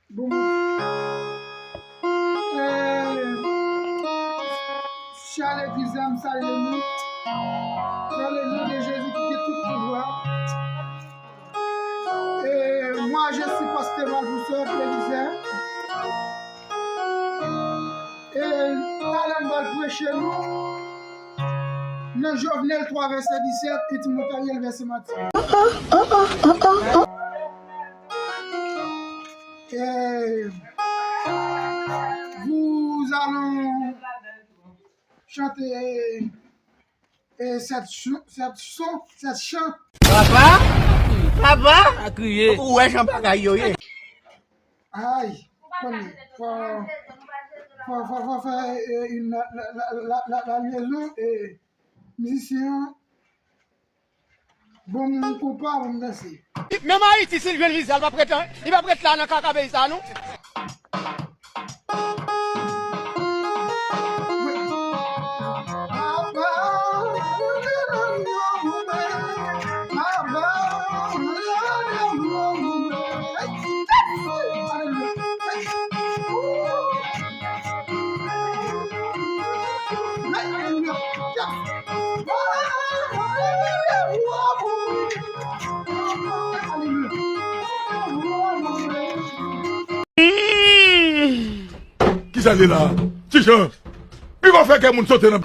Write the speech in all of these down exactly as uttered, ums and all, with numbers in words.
Bon. Eh, chè legliz la, m salye nou. Dans le nom de Jésus ki gen tout pouvwa. Eh, moi, je suis pasteur Malpousseur, prédicateur. E talè m pral preche nou nan Jovenel twa vèsè disèt e Timote Ariel vèsè Matye. E vous allons chanter, eh, cette ch-, cette son, cette chant. Papa, papa, pa kriye. Ou wè jan bagay yo ye. Ay, konnen, fò, fò, fò, fò fè, eh, une, la, la, la, la, la liaison, eh, mizisyen an, bon, m konpa pou m danse. Menm Ayiti, si l jwenn viza, l p ap ret la, li p ap ret la nan kaka peyi sa, non. Kisa l ye la? Ti Jan, pi w ap fè kè moun sote nan.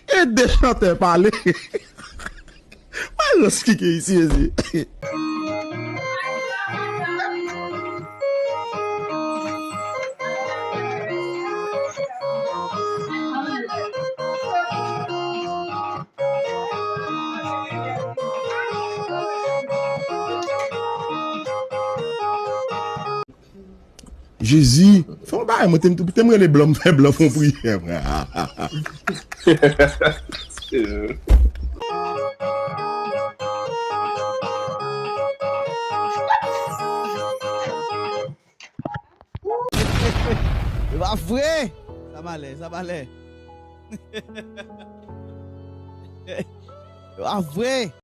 E de chantè pale. Malans ki gen isi, mezye. Jezi, fè yon bagay, mwen te, te m rele blan, m fè blan fè yon priyè, frè. E pa vre! Sa malè, sa malè. E pa vre!